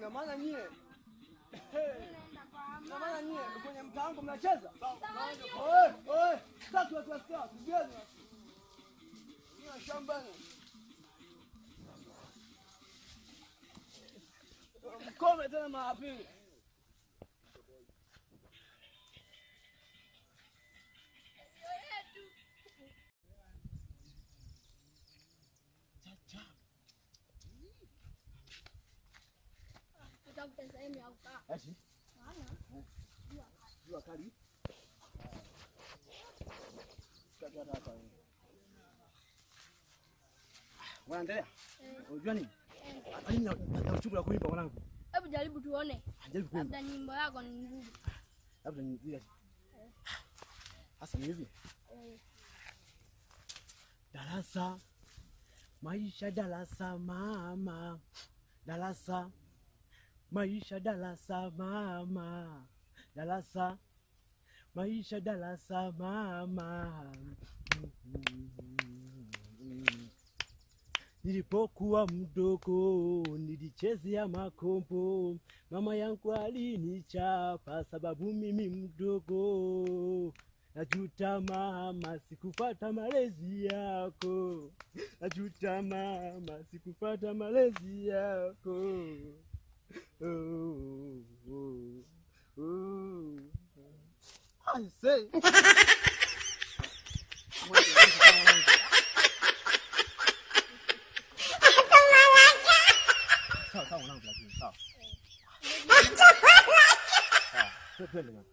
Ina maana nyie. Ina maana nyie kwenye mtaa wangu mnacheza? Oi, oi, tatu watu wasikia, tugeni. Ni shambani. Mkome tena mara pili. Eti? Jua kali. Wanaendelea? Unajua nini? Mimi na uchungu la kuimba mwanangu. Hebu jaribu tuone. Jaribu kuimba. Labda nyimbo yako ni nzuri. Labda ni nzuri. Sasa ni hivi. Darasa maisha, darasa mama. Darasa maisha, darasa mama. Darasa maisha, darasa mama. Nilipokuwa mdogo nilichezea makombo, mama yangu alinichapa sababu mimi mdogo. Najuta mama, sikufuata malezi yako. Najuta mama, sikufuata malezi yako. Oh, oh, oh. I say. Sawa sawa mwanangu, lakini sawa. Sawa. Twende mwanangu.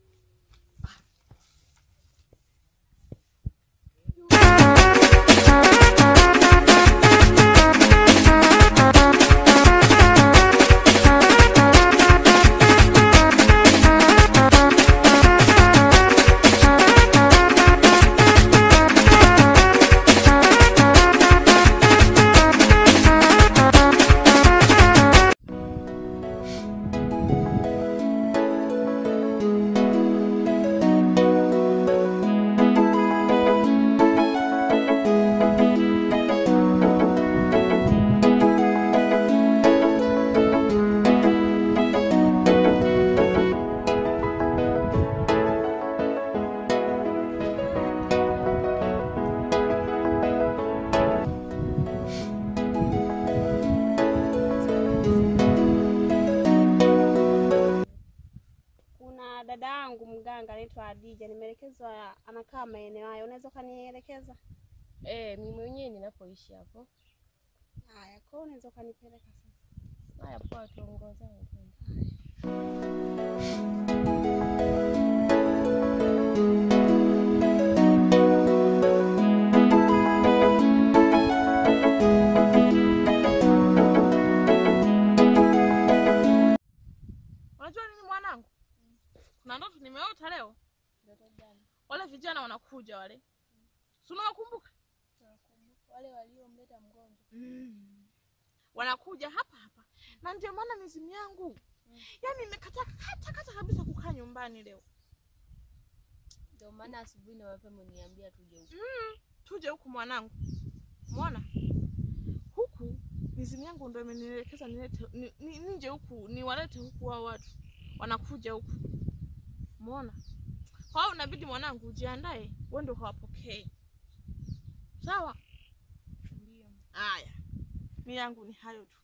Adija, nimeelekezwa anakaa maeneo hayo. Unaweza kanielekeza? Mimi mwenyewe ninapoishi hapo. Haya, kwa unaweza kanipeleka sasa? Haya, poa, tuongozane twende. Unajua nini mwanangu? Kuna ndoto nimeota leo. Wale vijana wanakuja wale. Si unawakumbuka? Nawakumbuka. Wale waliomleta mgonjwa. Wanakuja hapa hapa. Na ndio maana mizimu yangu. Yaani nimekataa kata kabisa kukaa nyumbani leo. Ndio maana asubuhi na mapema niambia tuje huku. Tuje huku mwanangu. Umeona? Huku mizimu yangu ndio imenielekeza nilete nije huku, niwalete huku wao watu. Wanakuja huku. Umeona? Kwa hiyo inabidi mwanangu ujiandae, wewe ndio hawapokei. Sawa? Ndio. Haya. Mimi yangu ni hayo tu.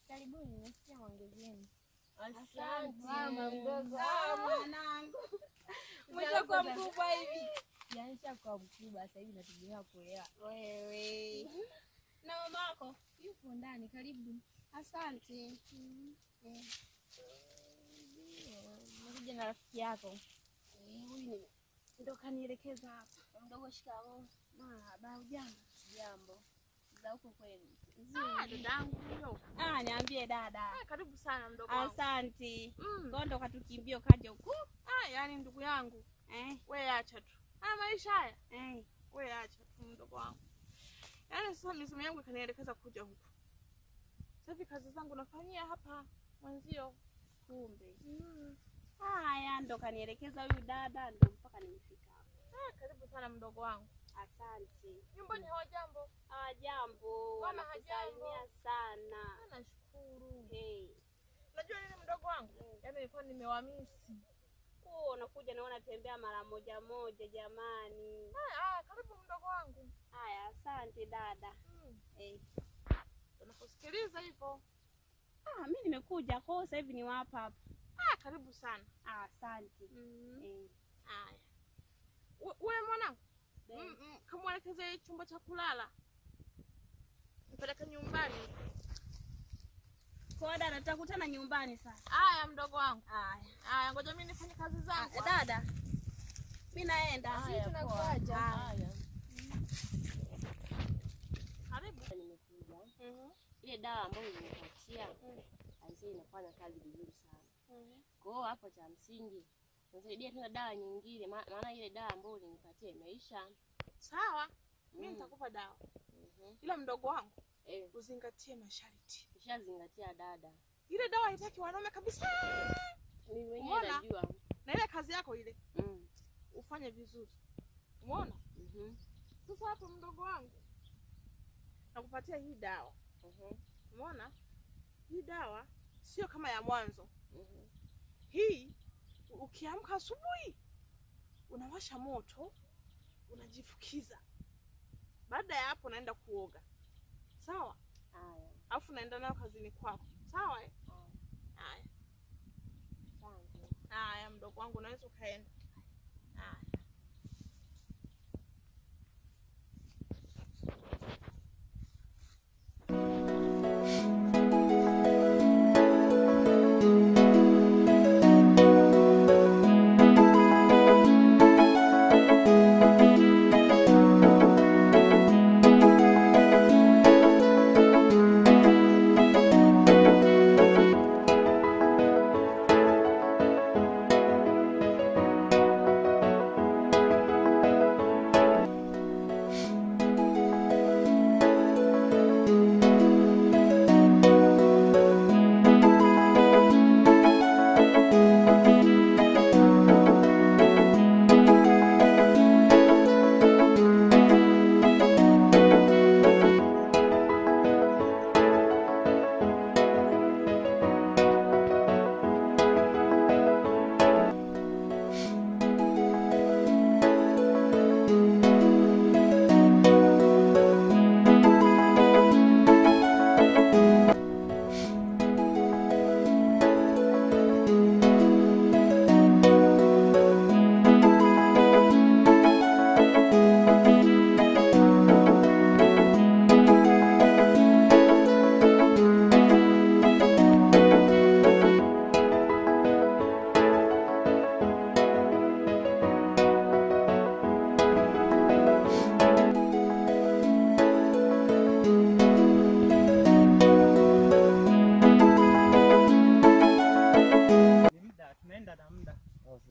Karibuni, nasikia maongezi. Asante mama mdogo. Mwanangu. Umeshakuwa mkubwa hivi. Yaani nishakuwa mkubwa sasa hivi nategemea kuolewa. Wewe. Na mama yako yupo ndani, karibu. Asante. Umekuja na rafiki yako? Huyu ndo kanielekeza hapa. Mdogo, shikamoo. Marahaba, hujambo? Sijambo. Za huko kwenu. Ah, dadangu huyo. Ah, niambie dada. Ah, karibu sana mdogo wangu. Asante. Gondo katukimbia kaja huku. Ah, yani ndugu yangu. Eh, wewe acha tu. Haya maisha haya. Eh, wewe acha tu mdogo wangu. Yaani sasa mizimu yangu ikanielekeza kuja huku. Sasa hivi kazi zangu nafanyia hapa mwenzio. Kumbe. Haya ndo kanielekeza huyu dada ndo mpaka nimefika hapa. Ah, karibu sana mdogo wangu. Asante. Nyumbani hawajambo? Hawajambo. Wanakusalimia sana. Nashukuru. Hey. Unajua nini mdogo wangu? Yaani nilikuwa nimewamisi. Oh, unakuja na unatembea mara moja moja jamani. Ah, karibu mdogo wangu. Haya, asante dada. Eh. Tunakusikiliza hivyo. Ah, mimi nimekuja kwa sasa hivi ni hapa hapa. Ah, karibu sana. Ah, asante. Eh. Haya. Wewe mwanangu, kamwelekeze chumba cha kulala. Nipeleke nyumbani. Kwa dada tutakutana nyumbani sasa. Haya mdogo wangu. Haya. Haya, ngoja mimi nifanye kazi zangu. Dada. Mimi naenda. Sisi tunakuacha. Haya. Karibu. Nimekuja. Ile dawa ambayo nilipatia aisee inafanya kazi vizuri sana. Kwa hiyo hapo cha msingi nisaidia tena dawa nyingine, maana ile dawa ambayo ulinipatia imeisha. Sawa. Mimi nitakupa dawa. Ila mdogo wangu, uzingatie masharti. Nishazingatia dada. Ile dawa haitaki wanaume kabisa. Mimi mwenyewe najua. Na ile kazi yako ile. Ufanye vizuri. Umeona? Sasa hapo mdogo wangu nakupatia hii dawa. Umeona? Hii dawa sio kama ya mwanzo. Hii ukiamka asubuhi unawasha moto, unajifukiza. Baada ya hapo naenda kuoga. Sawa? Haya. Alafu naenda nayo kazini kwako. Sawa eh? Haya. Asante. Haya mdogo wangu unaweza ukaenda. Haya.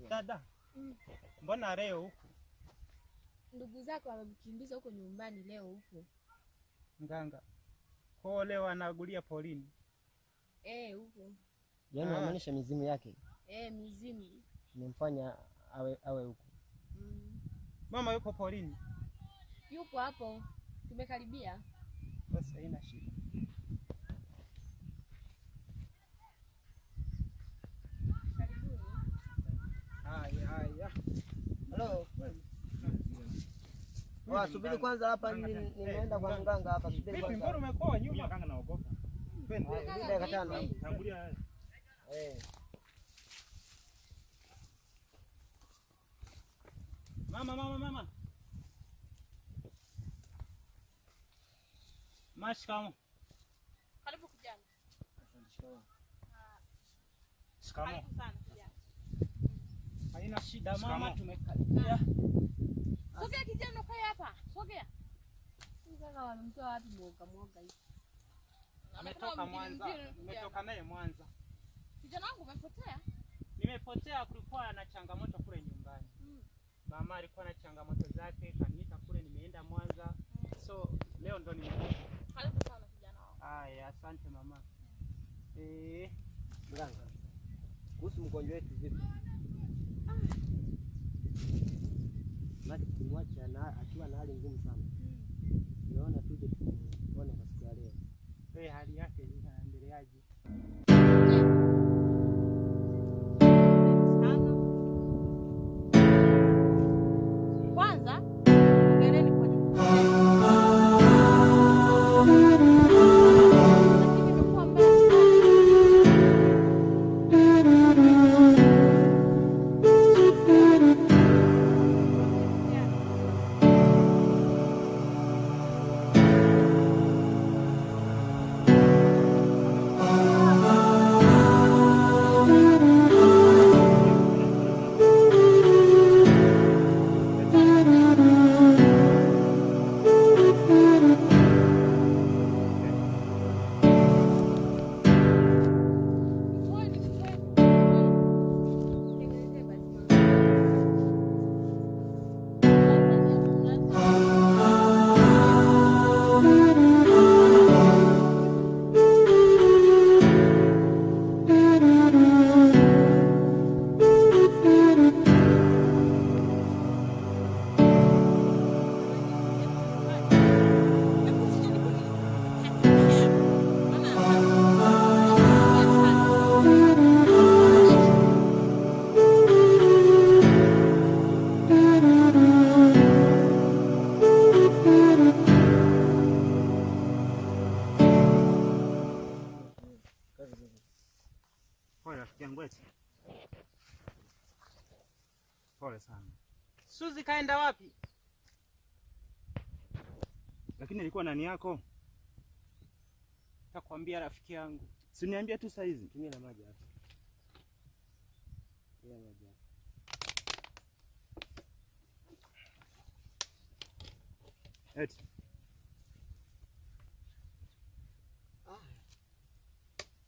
Dada, mbona leo huku? Ndugu zako wamemkimbiza huko nyumbani leo huko. Mganga. Kwa leo anagulia polini. Eh, huko. Yaani anamaanisha mizimu yake. Eh, mizimu. Imemfanya awe huko. Mama yuko polini. Yupo hapo. Tumekaribia. Basi haina shida. Karibuni. Haya haya. Hello. Wa subiri kwanza hapa, nimeenda kwa mganga hapa, subiri kwanza. Mbona umekuwa nyuma? Kanga naogopa. Twende. Dakika 5. Tangulia wewe. Eh. Mama mama mama. Mashikamoo. Karibu kijana. Asante, shikamoo. Shikamoo. Karibu sana kijana. Haina shida mama, tumekaribia. Sogea kijana, ukae hapa. Sogea. Mganga wamemtoa wapi mwoga mwoga hivi? Ametoka Mwanza. Nimetoka naye Mwanza. Kijana wangu umepotea? Nimepotea, kulikuwa na changamoto kule nyumbani. Mama alikuwa na changamoto zake, kaniita kule, nimeenda Mwanza. So leo ndo nimekuja. Karibu sana kijana wangu. Haya, asante mama. Mganga, kuhusu mgonjwa wetu vipi? Maana tulimwacha na akiwa na hali ngumu sana. Tumeona tuje tuone kwa siku ya leo. Hali yake inaendeleaje? Sana. Kwanza hongereni kwa jukumu lenu. Lakini imekuwa mbaya sana. Kweli, kweli. Tengenezee basi mama. Pole rafiki yangu eti. Pole sana. Suzi kaenda wapi? Lakini ilikuwa nani yako? Takwambia rafiki yangu. Si niambia tu saizi. Tumia na maji hapa. Tumia maji hapa. Eti.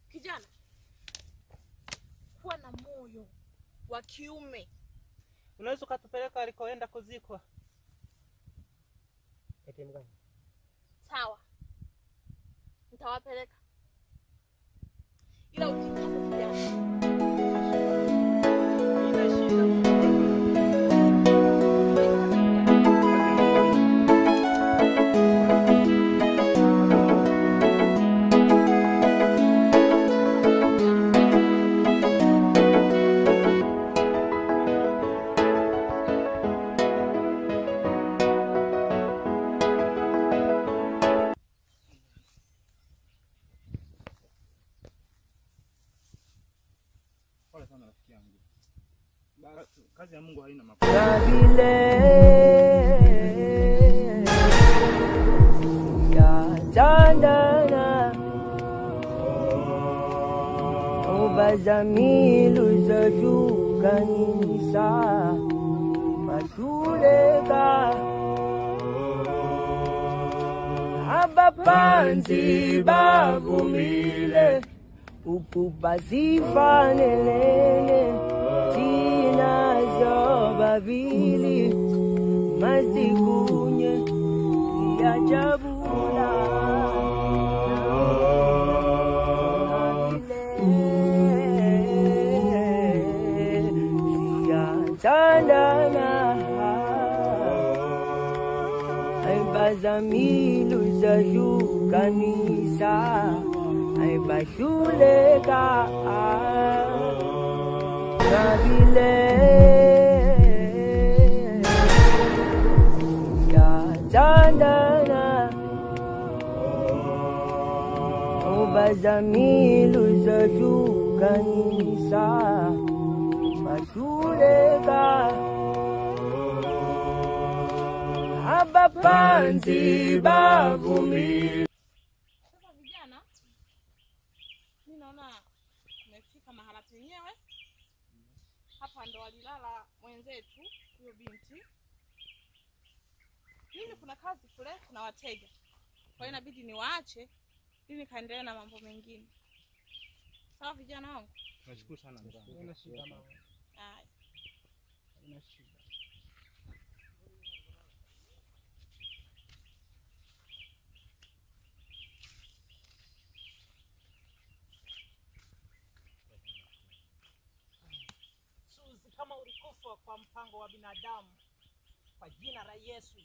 Kijana, kuwa na moyo wa kiume. Unaweza ukatupeleka alikoenda kuzikwa? Eti mganga. Sawa, nitawapeleka, ila ujikaze kijana. Ina shida. Ujikaze kijana. Pole sana rafiki yangu. Kazi ya Mungu haina makosa. Tandana Ubazamilu zajukanisa Mashuleka Abapanzi bavumile Ukubazifanelene Tinazo babili Mazikunye Yajabula Siyathandana Ay bazamilu zahlukanisa Ay bahluleka Ngabile Siyathandana Ubazamilu zahlukanisa Bahluleka Abapanzi bavumile. Sasa vijana, mi naona tumefika mahala penyewe. Hapa ndo walilala mwenzetu huyo binti. Mimi kuna kazi kule, kuna wateja. Kwa hiyo inabidi niwaache ili nikaendelee na mambo mengine. Sawa vijana wangu? Tunashukuru sana mganga. Haina shida mama. Haya. Haina shida. Suzi, kama ulikufa kwa mpango wa binadamu, kwa jina la Yesu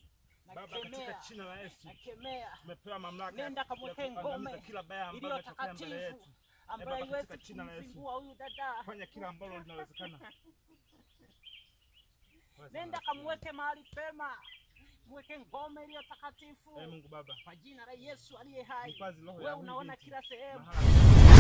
Baba, katika nakemea, jina la Yesu nakemea, tumepewa mamlaka ya nenda ya kamwekee kuangamiza ngome kila baya ambalo iliyo linatokea mbele takatifu yetu. ambayo Baba, katika haiwezi jina la Yesu. kumzingua huyu dada. Fanya kila ambalo linawezekana. Nenda kamweke mahali pema, mweke ngome iliyo takatifu Ee Mungu Baba, kwa jina la Yesu aliye hai. hifadhi roho ya Wewe huyu unaona binti kila sehemu. mahala